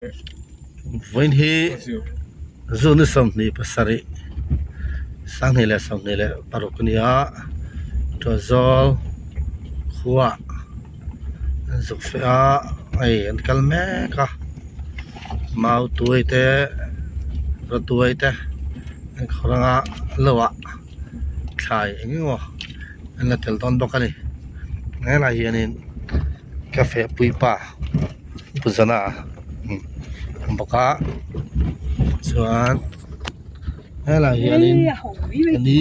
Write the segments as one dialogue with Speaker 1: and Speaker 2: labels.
Speaker 1: Vawiin hi June ni 27 2026 a ni a Tuahzawl khua an zuk feh a hei an kal mek a mau tuai te rawtuai te an khawrh anga lo ah thlai eng emaw an la tel dawn bawk a ni helaiah hianin ka fehpui pa Pu Zana a awm bawk a chuan helaiah hianin ka ni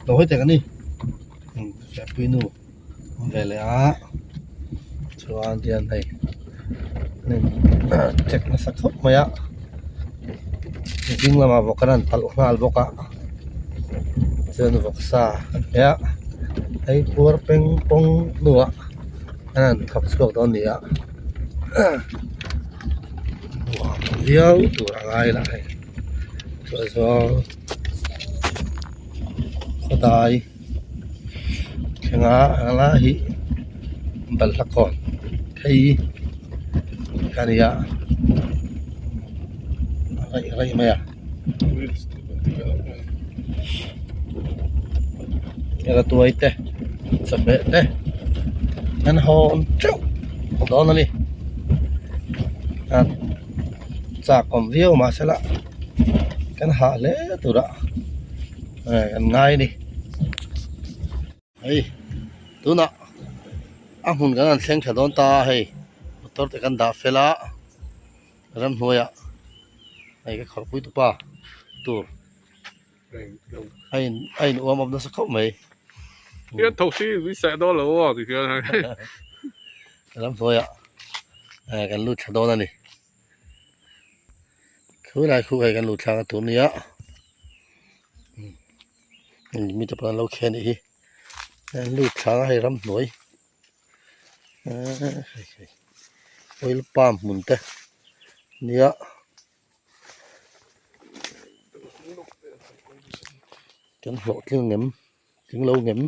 Speaker 1: lo hawi teh ka ni fehpui nu a awm ve leh a chuan tihian hei check nasa khawp mai a zing lamah vawk an rawn talh nghal bawk a chuan vawksa an hmeh a hei puar peng pawng hnuah an han thawk chhuak dawn a ni a nuam viau tur a ngai lah hei chuan zawng khawdai thlenga a lai hi balhla kawn phei ka ni a a raih raih mai a. Rawtuai te chawhmeh te an hawn teuh dawn a ni a chak awm viau mahsela kan hah hle tur a kan ngai a ni hei tunah a hmun kan han thleng tha dawn ta a hei motor te kan dah fel a ramhnuaiah hei ka khawrhpui tupa tur a in a in uam awm nasa khawp mai
Speaker 2: hian tho si min seh dawn lo aw ti hian
Speaker 1: ramhnuaiah eh kan lut thla dawn a ni khulai khu hei kan lut thlak a tur nia mite pawh an lo khen anih hi an lut thla a hei ramhnuai oil palm hmun te nia. Kan hlawhtling ngem tling lo ngem.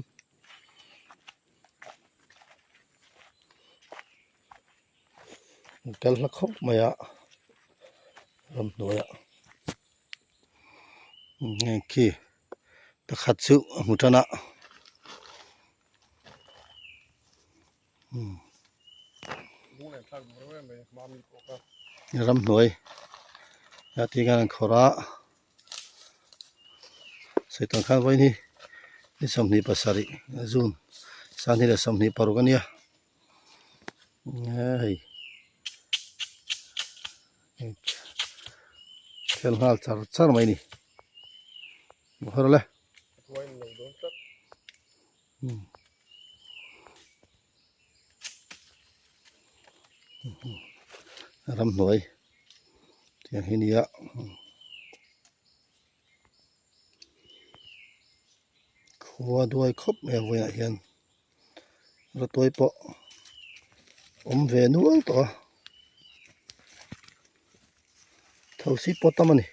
Speaker 1: An kal hla khawp mai a ramhnuaiah heng khi pakhat chu a hmu tan a. Ramhnuai a tih khan an khawrh a sawitan khan vawiin hi ni 27 June 2026 a nia hei khel nghal char char mai a ni bawrh le. Ramhnuai tiang hi nia khua duai khawp mai a vawiinah hian rawtuai pawh awm ve nual tawh a thosi pawh tam a ni.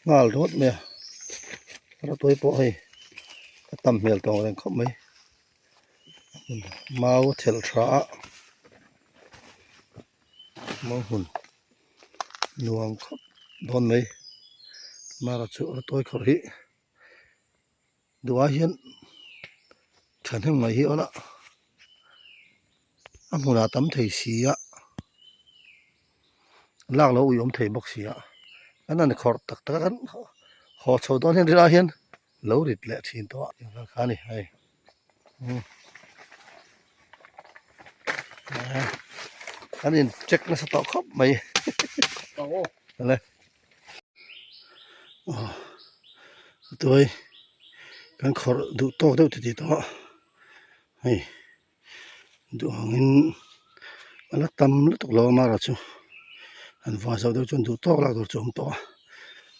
Speaker 1: Nghal rawt mai a rawtuai pawh hei a tam hmel tawng reng khawp mai mau a thelh tha a mau hmun nuam khawp dawn mai mara chu rawtuai khawrh hi duh ai hian thahnem ngaih hi a awm a a hmunah tam thei si a lak lo ui awm thei bawk si a an han khawrh tak tak a kan haw chho dawn hian rilaiah hian lo rit leh thin tawh a vel kha a ni hei an in check nasa tawh khawp mai le. Tuai kan khawrh duh tawk deuh titih tawh a hei duh angin a la tam lutuk lo a amaherawh chu an va zo deuh chuan duh tawk lak tur chu a awm tawh a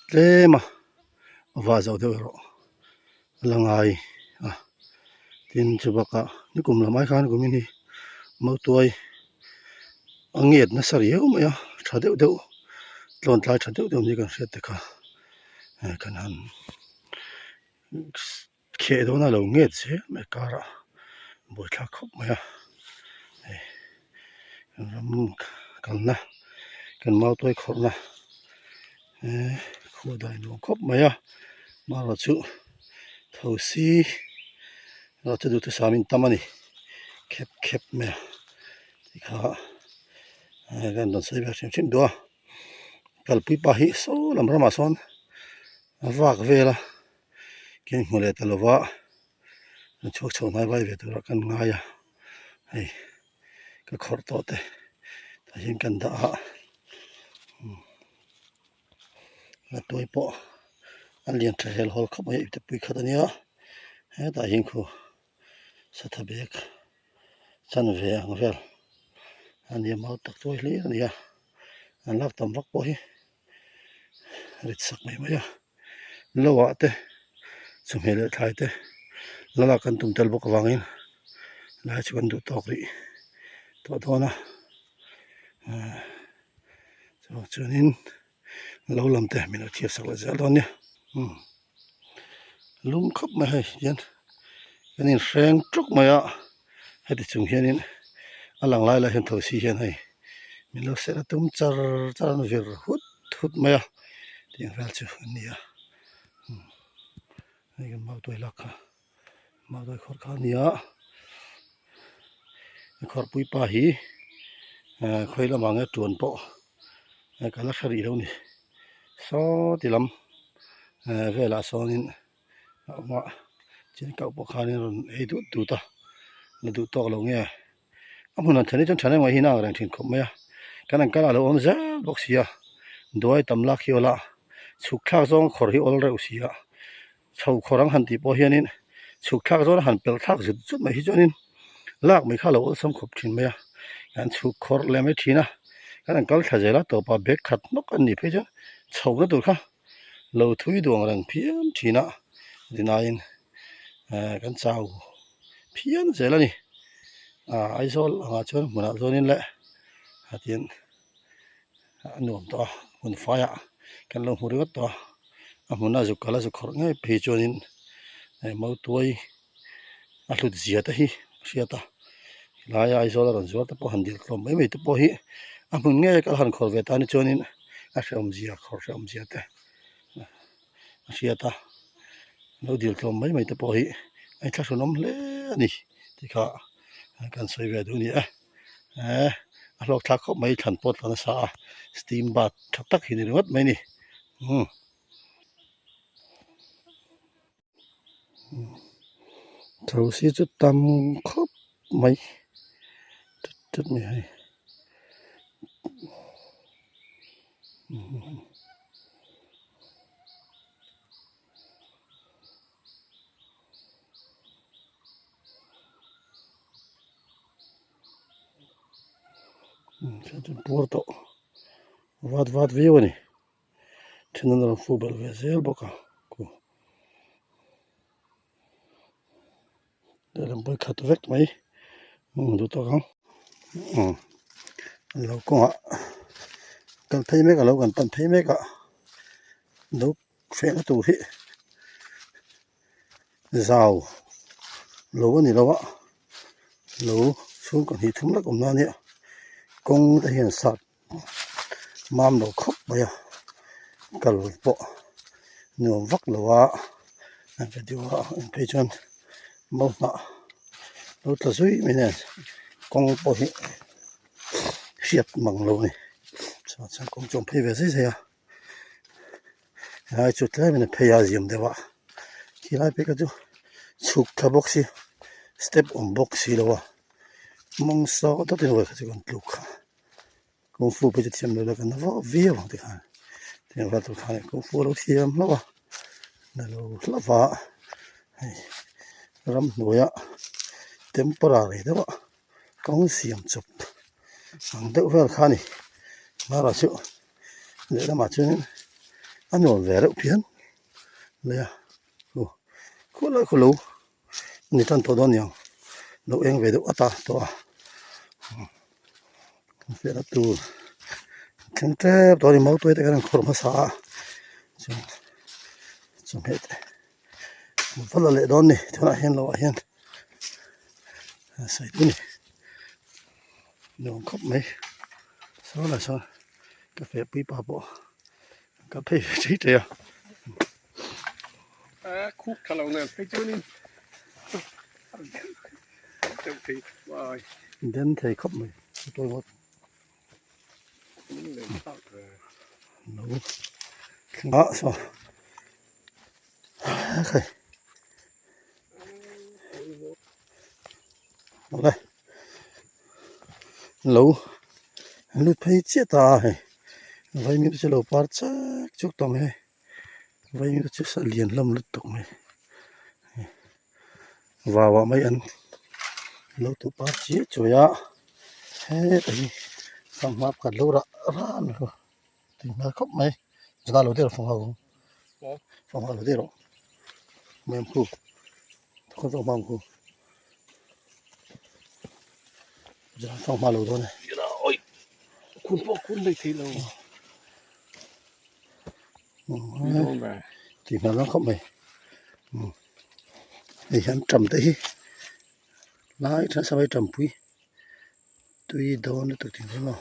Speaker 1: tlem a va zo deuh erawh a la ngai a tin chu bakah nikum lam ai khan kumin hi mautuai a nget nasa riau mai a tha deuh deuh tlawn tlai tha deuh deuh ni kan hriat te kha eh kan han kheh dawn a lo nget zel mai karah buaithlak khawp mai a hei ram kalna. Kan mautuai khawrhna eh khua dai nuam khawp mai a marawh chu thosi erawh chu duhthusam in tam a ni khep khep mai a tikha eh kan rawn sawi ve hrim hrim duh a kalpui pa hi saw lam ramah sawn a vak vel a keng hmu leh ta lova an chhuak chho hnai vai ve turah kan ngai a hei. Ka khawrh tawh te tah hian kan dah a a tuai pawh a lian tha hel hawl khawp mai a ipte pui khat a nia hetah hian khu satha bag chanve ang vel a nia mau tak tuai hlir a ni a an lak tam vak pawh hi rit sak mai mai a lo ah te chawhmeh leh thlai te la lak kan tum tel bawk avangin lai chu kan duh tawk rih tawh dawn a ahh chuanin lo lam te min lo chhiar sak leh zel dawn nia umm lum khawp mai hei hian kan inhreng tuk mai a heti chung hianin a lang lai lai hian thosi hian hei min lo seh na tum char char an vir hut hut mai a tih vel chu an ni a hei kan mautuai lak kha mautuai khawrh kha a ni a khawrhpui pa hi ah khawi lamah nge tuan pawh ka la hre rih lo a ni saw ti lam eh velah sawnin a awm a chin kau pawh khanin a rawn ei dut dut a la duh tawk lo nge a hmun an thlen hi chuan tha reng mai hi a inang reng thin khawp mai a kan an kal ah a lo awm zel bawk si a duai tam lak hi awl a chhuk thlak zawng khawr hi awl reuh si a chho khawr ang han tih pawh hianin chhuk thlak zawn a han pel thlak zut zut mai hi chuanin lak mai kha a lo awlsam khawp thin mai a kan chhuk khawrh leh mai thin a kan han kal thla zel a tawpah bag khat hnawk an nih phei chuan chhohna tur kha lo thui duang reng phian thin a dinaiin eh kan chau phian zel a ni ah Aizawl angah chuan hmunah chuanin leh hetiang a nuam tawh a hmun faiah kan lo hmu ringawt tawh a a hmuna zuk kal a zuk khawrh ngei phei chuanin eh mautuai a hlut zia te hi a hriat a helai Aizawl a rawn zuar te pawh han dil tlawm mai mai te pawh hi a hmun ngei a kal han khawrh ve tan hi chuanin a hrehawm zia khawrh hrehawm zia te a hriat a lo dil tlawm mai mai te pawh hi a inthlahrunawm hle a ni tih kha kan sawi ve duh a ni e. Eh a hlawk thlak khawp mai thlan pawh tla nasa a steam bath tha tak hi ni ringawt mai a ni umm thosi chu tam khawp mai tut tut mai hei. Puar tawh vat vat viau a ni then an rawn fu belh ve zel bawk a ku lehlam pawh hi khat vek mai hmun duh tawk ang umm lo kawngah kal phei mek a lo kan pan phei mek a lo fehna tur hi zau lo a ni lo a lo chhungkaw hnih thum lek awm na nia kawng te hian sat mam lo khawp mai a kal pawh nuam vak lo a video ah en phei chuan mau hnah lo tla zui mai nen kawng pawh hi hriat mang lo a ni chuan kawng chu an phei ve zai zai a. Helai chu tlemin a phei a ziam deuh a khilai phei kha chu chhuk thla bawk si step awm bawk si lo a mawng saw dawtin ruai kha chu kan tluk kha kung fu pawh chu thiam lo la kan na vak viau ang tikhan tiang vel tur khan kung fu a lo thiam hlauh a na lo hlauh a hei ramhnuaia temporary deuh a kawng siam chawp ang deuh vel kha a ni mara chu. Lehlamah chuanin a nuam ve reuh phian mai a aw khawlai khaw lo ni tan tawh dawn niang lo eng ve deuh at a tawh a fiahna tur thleng tep tawh a ni mautuai te khan an khawrh hmasa a chuan chawhmeh te va la leh dawn a ni tunah hian lo ah hian a sawi tu a ni nuam khawp mai sawn ah sawn. Ka feh pui pa pawh ka phei ve thei thei a.
Speaker 2: A khuk tha lo nen phei chuanin deuh thei mai.
Speaker 1: Den thei khawp mai pawimawh. Lo thleng ah saw khai awle lo an lut phei chiah ta a hei vaimim chu lo par chak chuk tawh mai vaimim chu a lian hlawm lutuk mai vau ah mai an lo tuh par chiah chuai a hetah hi fanghma pakhat lo rah ran a tui hmel khawp mai zan ah lo deuh fanghma fanghma lo deuh rawh mem khu fanghma lo dawn e.
Speaker 2: Khum pawh khum mai thei lo.
Speaker 1: Tih hmel ang khawp mai hei hian ṭam te hi lai tha sa mai ṭampui tui dawn lutuk tih hi maw.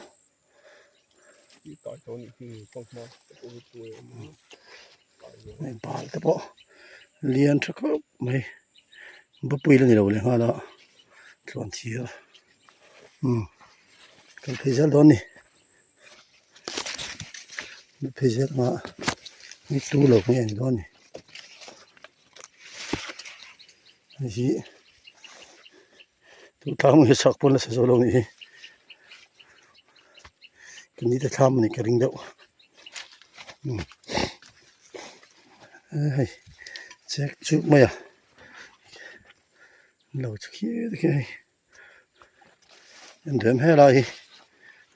Speaker 1: Hei bal te pawh lian tha khawp mai bawpui la ni lo leh nghal a tluan thir umm kan phei zel dawn a ni. Phei zel anga ni tu lo mai a ni dawn a ni hei hi tun tlang hi sak pawn a sa zo lo a nih hi ka ni te thlam a nih ka ring deuh umm hei chek chuk mai a lo chu khi te khi hei. Engdem helai hi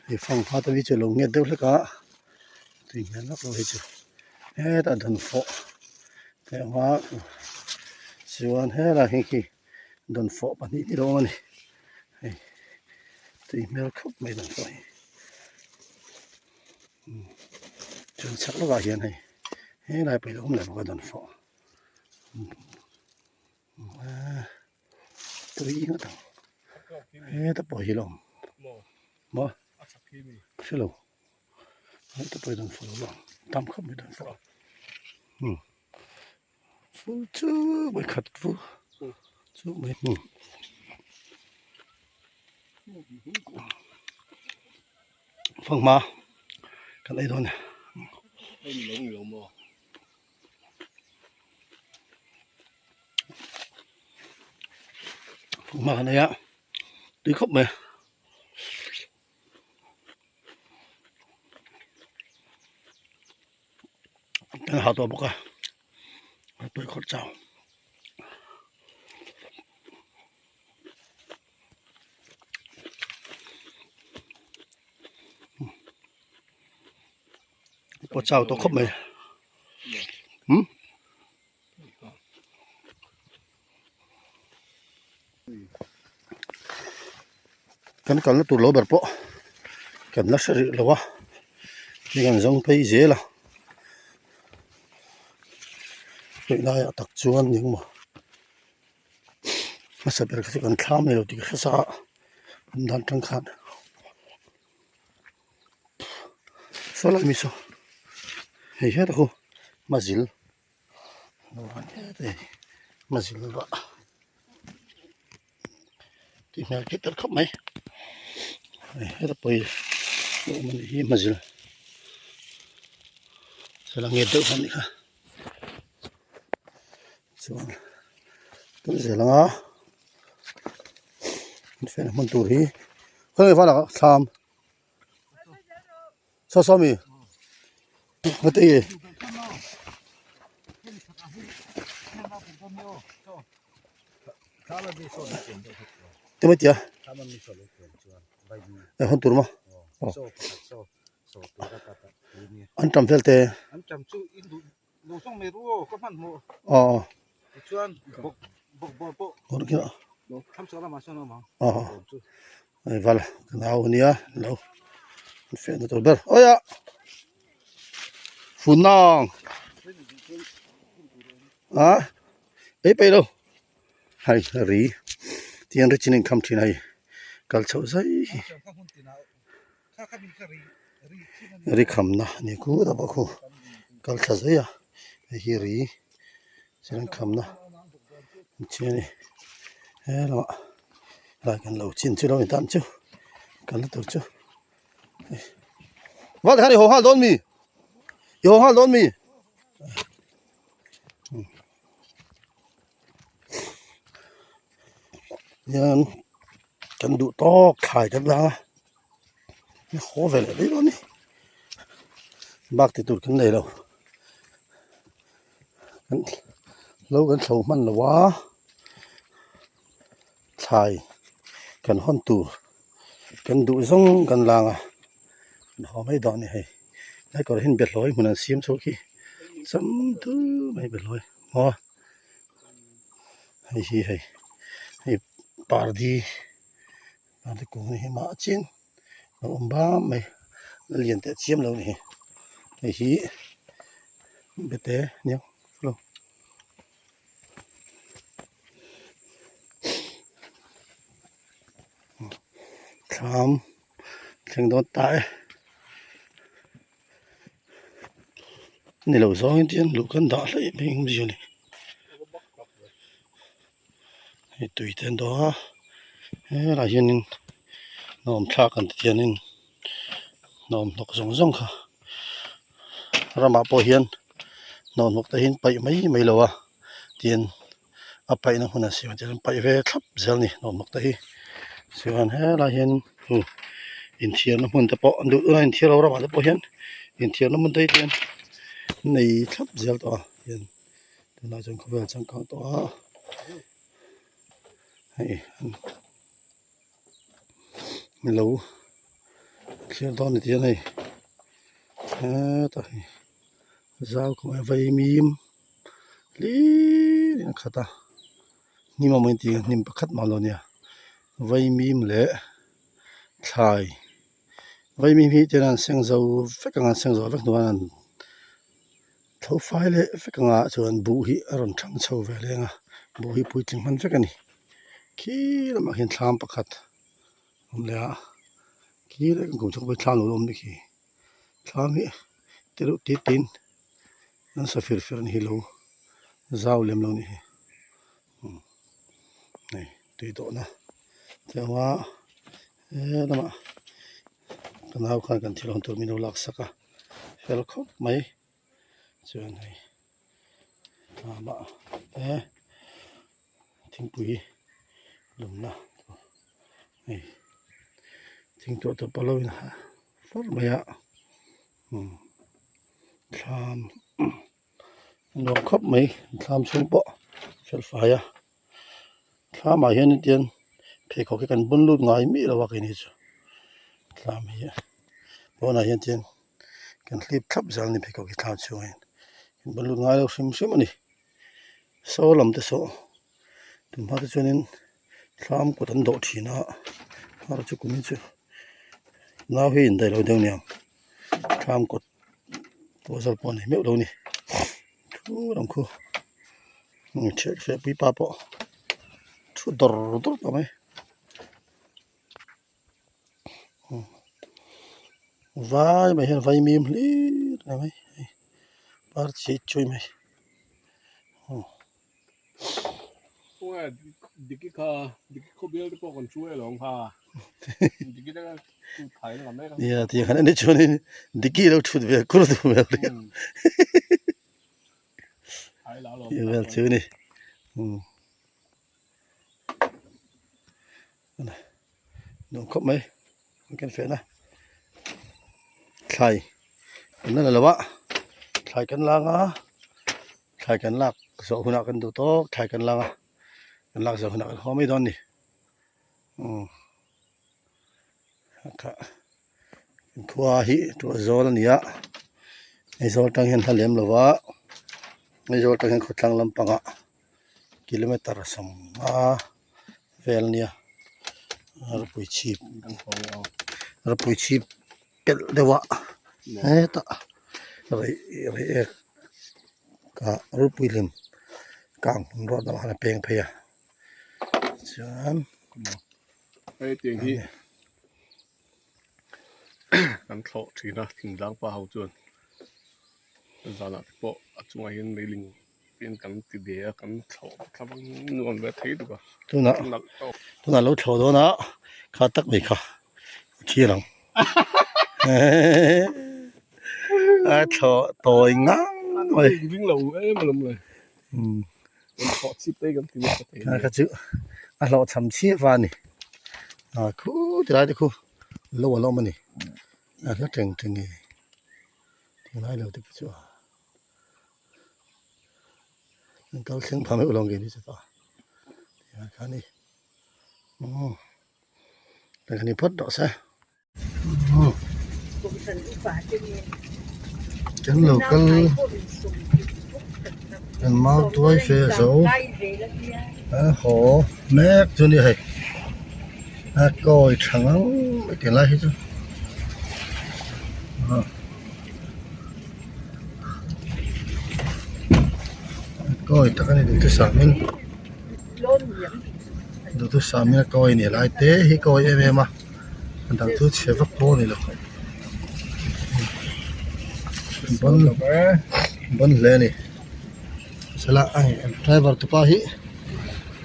Speaker 1: hei fanghma te hi chu lo nget deuh hlek a tui hmel vak lo hi chu hetah dawn fawh te a awm a chuan helai hi khi dawn fawh pahnih hi lo awm a ni hei tui hmel khawp mai dawn fawh hi chuan chhak lawkah hian hei helai pawh hi a awm leh bawk a dawn fawh. Tui ngawt ang heta pawh hi lawm maw hrelo heta pawh hi rawn fawh lo tam khawp mai rawn fawh umm fur chu mai khat fur chu mai umm fanghma kan ei dawn a. Hma kan nei a tui khawp mai kan ha tawh bawk a a tui khawrh chau. Pawh chau tawh khawp mai umm. Kan kalna tur lo ber pawh kan la hre rih lo a ni kan zawng phei zel a hei laiah tak chuan engmaw hmasa ber kha chu kan thlam nei lo tih ka hre sa a awm dan tang khan. Saw lai mi saw hei hian khu mazil mazil vah tih hmel khi tel khawp mai hei heta pawi awm anih hi mazil sela nget deuh hlawm anih kha chuan kan zel anga an hmun tur hi khawnge vala thlam. Saw saw mi hmete i te mai tia e hawn tur maw an tam vel te aw aw hei val ka nau ania lo an fiah na tur ber awia funang a ei peih lo hei ri tiang ri chin a inkham thin a hei kal chhoh zai hi. Ri khamna a ni khut a pawh khu kal thla zui a hei hi ri chuan khamna an chhi a ni he lamah lai kan lo chin chu lo ni tan chu kalna tur chu val khan i haw nghal dawn mi i haw nghal dawn mi. Hian kan duh tawk thlai kan la a haw ve leh mai dawn a ni bak ti tur kan nei lo lo kan thlo hman lo a thlai kan hawn tur kan duh zawng kan lang a kan haw mai dawn a ni hei helai kawr hian behlawi hmun an siam chhuak hi cham dul mai behlawi maw. Hei hi hei hei pardi pardi kung hi mah chin a awm bam mai a lian teh chiam lo a ni hei hi bete nia lo thlam thleng dawn ta e. Ni lo zawngin chuan luh kan dah hlei mai ang zia ni hei tui te an dawh a helaiah hianin nuam thlak an ti hianin nuam hnawk zawng zawng kha ramah pawh hian nuam hnawk te hi an paih mai mai lo a tin a paihna hmunah siam chuan an paih ve thlap zel a ni nuam hnawk te hi chuan helaiah hian inthiarna hmun te pawh an duh duh a inthiar lo ramah te pawh hian inthiarna hmun te hi chuan an nei thlap zel tawh a hian tunah chuan khawvel changkang tawh a hei lo thlir dawn ni tihian hei hetah hi zau khawp mai vaimim. Hlir in a khat a hnim a mawi tih hnim pakhat mah lo nia vaimim leh thlai vaimim hi tian an seng zo vek ang a an seng zawh vek hnuah an tho fai leh vek ang a chuan buh hi a rawn thang chho ve leng a buh hi puitling hman vek a ni khi lamah khian thlam pakhat a awm leh a khi leh kan kum chhung pawh hi thlam lo la awm nih khi thlam hi te reuh te te in. An sa fir fer hi lo zau lem lo nih hi hei tui dawhna te awm a he lamah ka nau khan kan thil hawn tur min lo lak sak a fel khawp mai chuan hei tlangah te thingpui lumna hei thingtuah tawp a lo in far mai a. Thlam a nuam khawp mai thlam chhung pawh fel fai a thlamah hian hetiang pheikhawk hi kan bun lut ngai miah lo a keini chu thlam hi pawnah hian chuan kan hlip thlap zel a ni pheikhawk hi thlam chhungah hian kan bun lut ngai lo hrim hrim a ni saw lam te saw tunhma te chuanin thlam kut an dawh thin a har chu kumin chu nau hi indaih lo deuh aniang thlam kut pawh zawk pawh a nei meuh lo a ni thu lam khu ṭhiah feh pui pa pawh thu dawr dawr tawh mai vai mai hian vai mim hlir a ni mai hei par chei chawih mai.
Speaker 2: Diki kha diki khawbel te pawh kan chu e lawng kha diki te chu thai na mek a
Speaker 1: ya ti khan ani chuan in diki lo thut ve kur tu vel ri
Speaker 2: thai la lo
Speaker 1: ti vel chu ni um nuam khawp mai kan feh na thlai kan la lo a thlai kan lang a Thlai kan lak zawh hunah kan duh tawk thlai kan lak a kan lak zawh hunah kan haw mai dawn a ni umm khua hi tuahzawl a ni a Aizawl atang hian hla lem lo va Aizawl atang hian khawtlang lampangah kilometer 50 vel a nia ropui chhip ropui chhip pelh deuh a hetah rei rei ek ah ropui hlim kang hmun ruat lamah khan a peng phei a chuan
Speaker 2: hei tiang hi. Kan thlawh thin a thingtlang pa ho chuan zanah te pawh a chungah hian meiling in kan ti ve a kan thlawh thla vang nuam ve thei tuk a
Speaker 1: tunah tunah lo thlawh dawn a kha tak mai kha a thlir ang a thlawh tawi ngang mai
Speaker 2: ring lo em alawm le thlawh chip te kan ti nasa thei
Speaker 1: kha kha chu a hlawh cham chiah va a ni a khu tilai te khu lo a la awm a ni a hla teng teng nge tilai lo te khi chu a. An kal thleng phah meuh lo ang keini chu tah tiang khan ni umm kan han inphawt tawh se kan lo kal kan mau tuai fe zo an haw mek chu a ni hei a kawi tha ngang mai tih lai hi chu. Kawi tak a ni duhthusam in duhthusam in a kawi a ni lai te hi kawi em em a a dang chu chhe vak pawh a ni lo ban ban hle a ni sela a hei driver tupa hi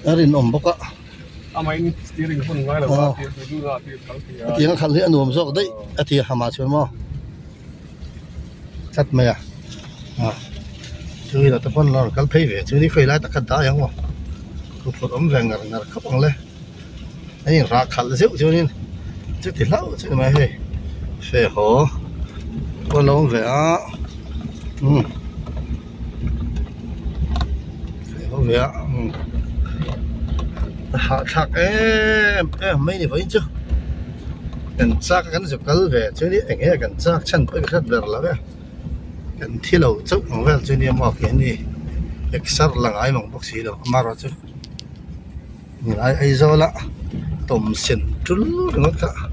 Speaker 1: a rinawm bawk a hetiang a khalh hi a nuam zawk daih a ti a hamah chuan maw. Tlat mai a ah chu ila te pawn a rawn kal phei ve chu ni khawi lai tak kha dai ang aw ku phut awm ve ngar ngar khawp ang le a in rah khalh zeuh chuanin chuti hlauh chu ni mai hei fe haw pawh a lo awm ve a umm fe haw ve a umm a hahthlak em em mai ni vawiin chu. Kan chak a kan zu kal ve chu ni eng nge kan chak chhan pawh i hret ber lo e kan thi lo chauh ang vel chu nia maw khi ni exer la ngai mang bawk si lo amaherawh chu nilai Aizawl a tawm sen tul ringawt kha a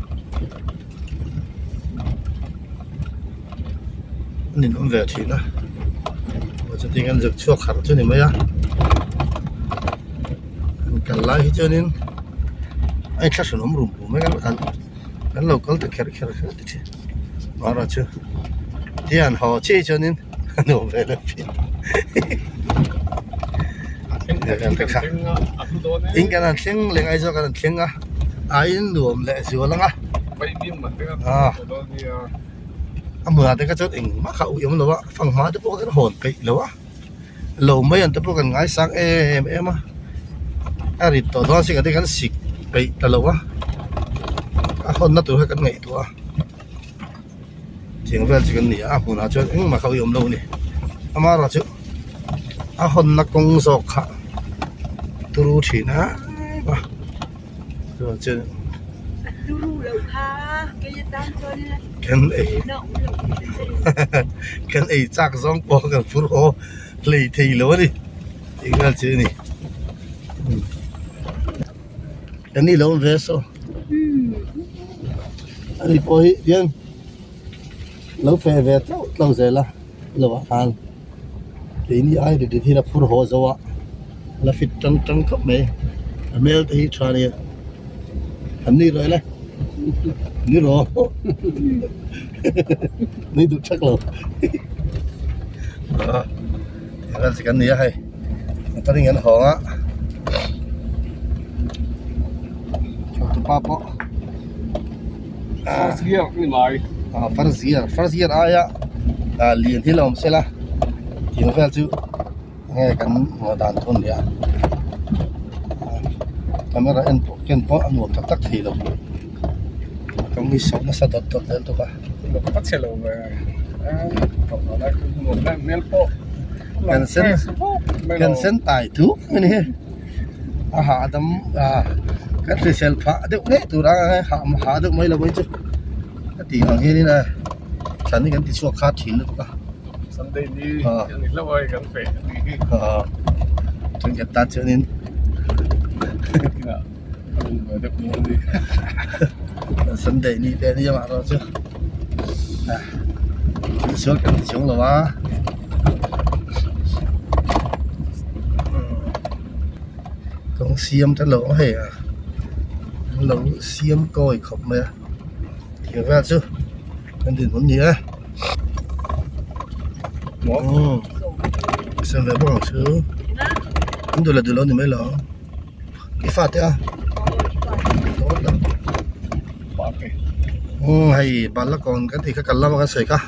Speaker 1: ninawm ve thin a chuti kan zuk chhuak harh chu ni mai a kan kal lai hi chuanin. A inthlahrun awm rum rum mai a kan kan lo kal ta kher kher kher ti thin mahra chu tian haw chiah chuanin a nuam ve leh phian in kan han thleng leh ngai zawk kan han thleng a a in nuam leh zual ang a a hmunah te kha chuan engmah kha ui awm lo a fanghma te pawh kan hawn peih lo a. Lo mai an te pawh kan ngaisang em em a a rit tawh dawn sin kan sik peih ta lo a a hawnna tur kha kan ngaihtuah a thing vel chu kan ni a a hmunah chuan engmah kha uiawm lo a ni amaherawh chu a hawnna kawng zawk kha turu thin a chuan chuan kan ei kan ei chak zawng pawh kan phur haw hlei thei lo a ni tih vel chu a ni kan ni lo awm ve saw ani pawh hi hian lo feh ve tlauh tlauh zel a lovah khan keini ai rit rit hian a phur haw zo a la fit tang tang khawp mai a hmel te hi tha a nia an ni rawh ila ni rawh ni duh thak lo ah vel chu kan ni a hei motor in kan hawng a chhawrtupa pawh
Speaker 2: First gear ni mai.
Speaker 1: Ah first gear first gear aia ah lian hi la awm sela tiang vel chu enge kan hmuh dan thu a nia camera en pawh ken pawh a nuam tak tak thei lo kawng hi sawh nasa dawt dawt zel bawk a.
Speaker 2: Ka chhe lo ve hmel pawh
Speaker 1: kan sen kan sen tai thuk mai ni hi. A hahdam ah kan hrisel phah deuh ngei tur a hah hah deuh mai lo mai chu a tih ang hianin a thlan hi kan ti chhuak kha thin lutuk a
Speaker 2: Sunday ni a ni hlauh a kan feh a ni hi
Speaker 1: thenkhat tan chuanin Sunday ni te a nia mah erawh chu thil sual kan ti chuang lo a. Kawng siam te lo hei a an lo siam kawi khawp mai a thir vel chu. Kan dinhmun ni e. Umm sem ve bawk ang chu an duh leh duh lo ni mai lo i fate a umm hei bala kawn kan tih kha kal lama kan sawi kha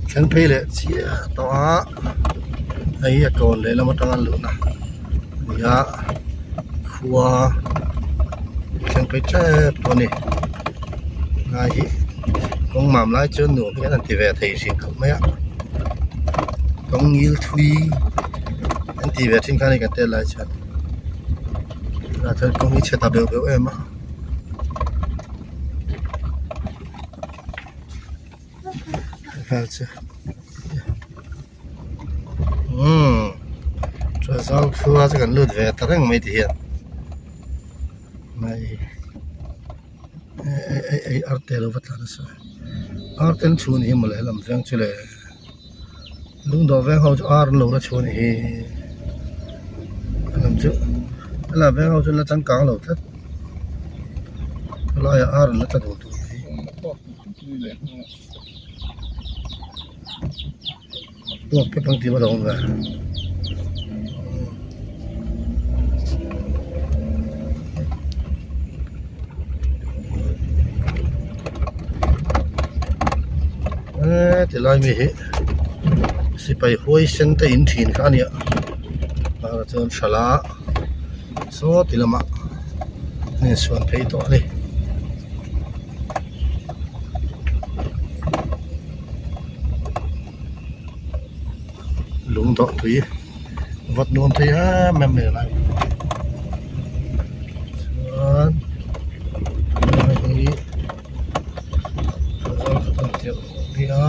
Speaker 1: thleng phei leh chiah tawh a hei hi a kawn lehlam atanga luhna a ni a khua thleng phei tep tawh a ni lai hi kawng mam lai chuan nuam hian an ti ve thei hrim khawp mai a kawng ngil thui an ti ve thin kha a ni kan tel lai chuan tunah chuan kawng hi chhe ta beuh beuh em a. Umm Tawlhzau khua chu kan lut ve ta reng mai ti hian mai ei ei arte lo va tla nasa arte an chhun hi mawle helam veng chu le lungdawh veng ho chu ar an lo la chhun hi helam chu helam veng ho chu an la changkang lo tlat helaiah ar an la tla duh tur hi. Puak te pang tih va lo awm ve. Eee ti lai mi hi sipai huai sen te in thin kha a nia ah chuan hralh a saw ti lamah an insuan phei tawh a ni. Lung dawh tui vawt nuam thei em em mai lai chuan tunah hi zawng khat an tirh a nia.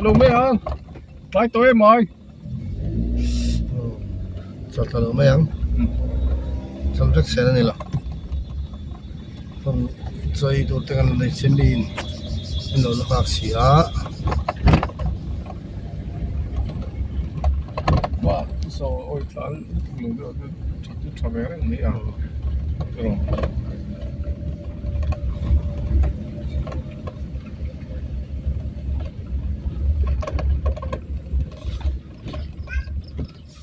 Speaker 2: Lo mai ang tlai tawh em mai
Speaker 1: chaw tla lo mai ang chaw vek sel a ni lo chaw ei tur te kan nei chin in an lo la nghak si a.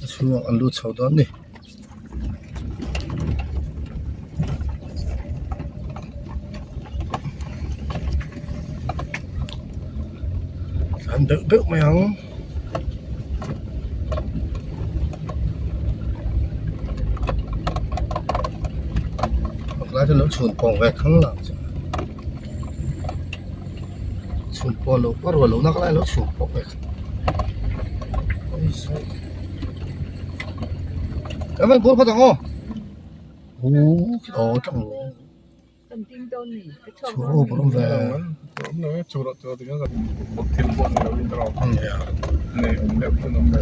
Speaker 1: A chhungah an lut chho dawn a ni. An beuh beuh mai ang. Paklai chu lo chhun pawng ve khang lang chu chhun pawh lo a rual lohna lai lo chhun pawh ve kan van kual phawt ang aw aw tlang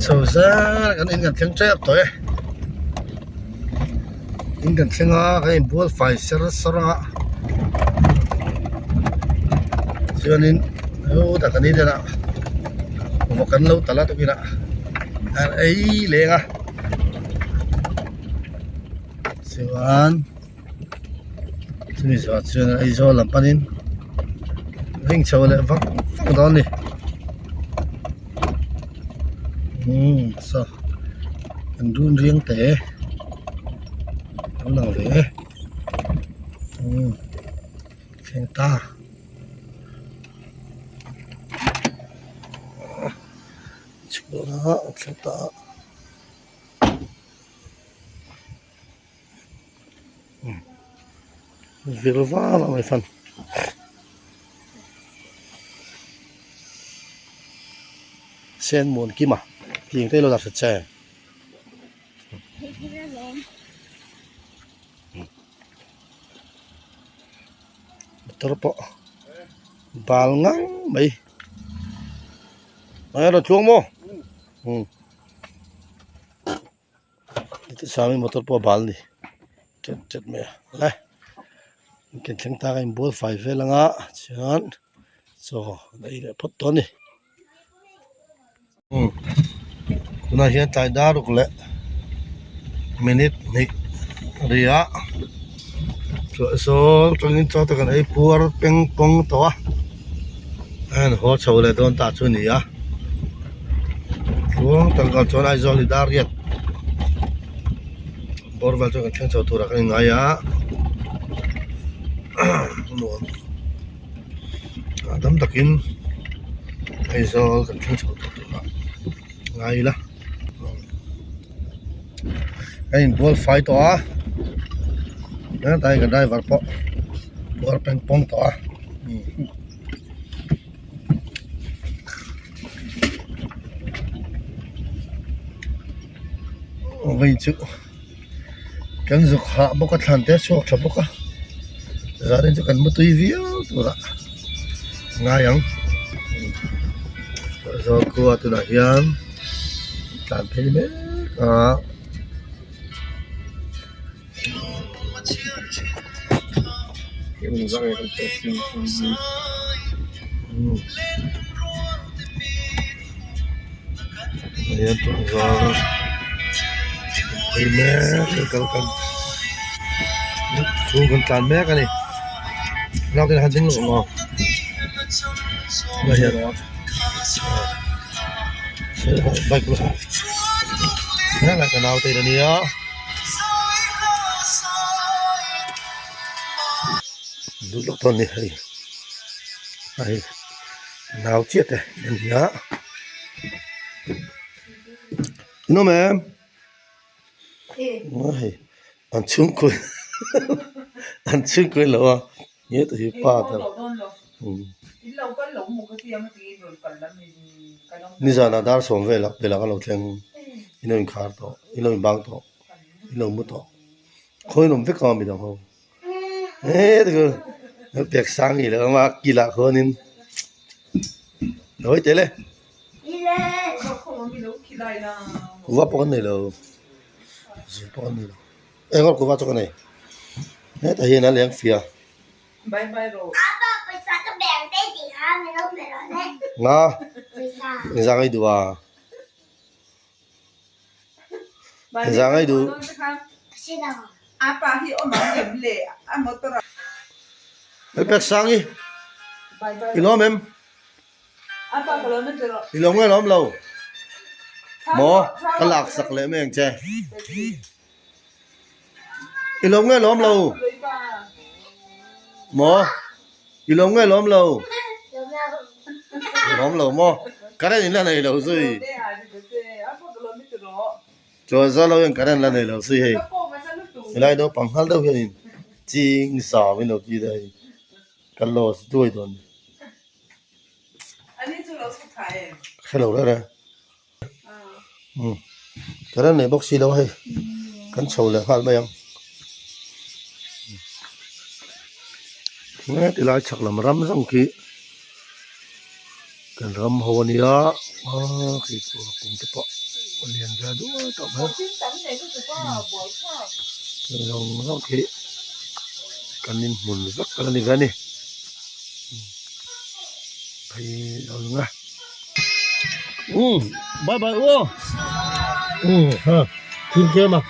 Speaker 1: Chho zar kan in kan thleng tep tawh e in kan thleng a kan inbual fai ser sar a chuanin hutah kan in a vawk kan lo talh a tukin ah an ei leng a chuan. Chumi zawh chuan Aizawl lam panin ring chho leh vak vak dawn a ni umm saw an run riang teh e lo lang ve e umm thleng ta chhuah a thleng ta. Vir val ang mai fan. Sen muan kim a tling te lo la hre che. Motor pawh bal ngang mai. Mai a tluang maw? Sangin motor pawh a bal a ni ṭet ṭet mai a le. Kan thleng tak a inbual fai vel anga chuan chaw an ei leh phawt tawh a ni. Tunah hian tlai dar ruk leh minute hnih a ri a chawhsawl tangin chaw te kan ei puar peng pawng tawh a a han haw chho leh dawn ta chu a ni a tluang tangkal chuan Aizawl hi dar riat bawr vel chu kan thleng chho turah kan inngai a nuam. Hahdam takin Aizawl kan thleng chho tawh tur a ngai ila a inbual fai tawh a tlai kan driver pawh puar peng pawng tawh a. Vei chu kan zuk hah bawk a thlan te a chhuak tha bawk a zanin chu kan mutui viau tur ah ngai ang zawlkhua tunah hian tlan phei mek a. Chhung kan tlan mek a ni naute han ding lawk maw bike helai naute in a nia. Duh lawk dawn ni hei hei nau chiah te an ni a in awm em hei an chhungkaw an chhungkaw lo a he ta hi pa ber nizanah dar sawm velah velah ka lo thleng in lo inkhar tawh in lo inbang tawh in lo mu tawh khawiin awm vek ang a midang ho he ti chu pek sang i lo awm a kilah khuanin hawi teh le kuva pawh kan nei lo zir pawh kan nei lo. Eng aw kuva chu ka nei hetah hian a leng fia nga engzah ngai duh a engzah ngai duh hei pek sang hi i lawm em i lawm nge lawm lo maw ka lak sak leh mai ang che. I lawm nge lawm lo? Maw? I lawm nge lawm lo? Lawm lo maw? Current in la nei lo zui. Chuan za lo hian current la nei lo zui hei. Helai naupang nghal deuh hianin ching zau in lo ti daih hei. Ka loss duai dawn. Hre lo reng reng. Current nei bawk si lo hei kan chho leh nghal mai ang heti lai chhak lam ram zawng khi kan ram ho ania aaa khi chu a kum te pawh a lian ve duai tawh mai a zawng zawng khi kan inhmun vek a la ni ve a ni phei lo ang a. Bye bye u ha thil tlem a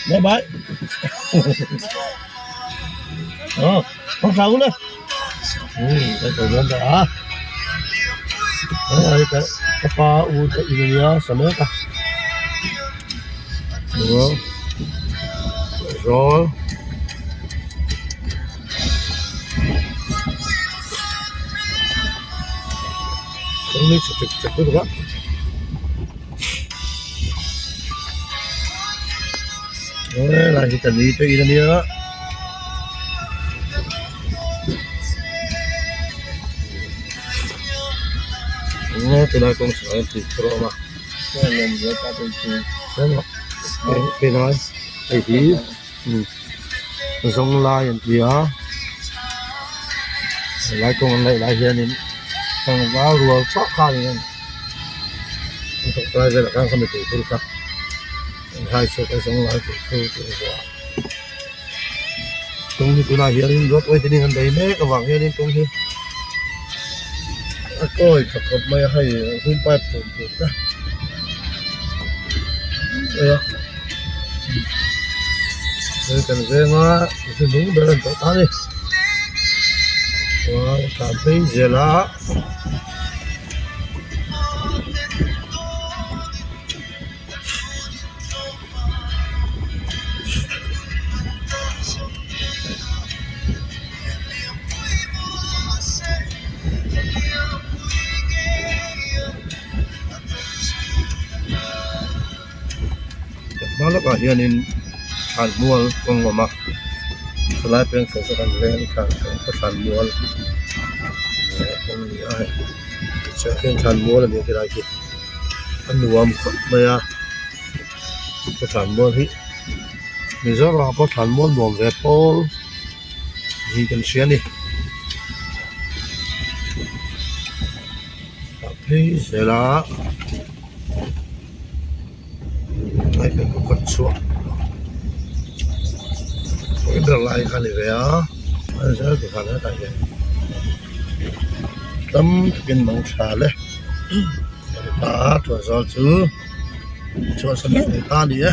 Speaker 1: bye bye ờ không sao luôn cái cầu lớn đó đấy cái cái pa u cái Indonesia sao nữa ta đúng không rồi. Kawng hi chhe chek chek lutuk a helai hi ka ni te in ania tilai kawng chhah hian tui phur a awm a hei hi zawng lai an ti a helai kawng an laih lai hianin tlangval rual chauh khanin an thawk lai velah khan khami tui phur kha an hai chhuak a zawng lai tui phur tih a vuah. Kawng hi tunah hianin road widening an bei mek avang hianin kawng hi a kawi tha khawp mai a hei hung pipe tur tur te hei a hei kan venga hnuhnung ber an tawh ta a ni chuan tlan phei zel a. Hma lawkah hianin thlanmual kawng a awm a chulai peng chho saw kan veng thlan thlanmual kawng a ni a hei tichuan thlanmual a ni a khilai khi. A nuam khawp mai a ka thlanmual hi Mizoramah pawh thlanmual nuam ve pawl tih kan hria a ni a phei zel a hei kan kawt chhuah ber lai kha a ni ve a hetah hian tam takin mang tha le. Ta tuah zawl chu chhuahsan a ni ta a ni e.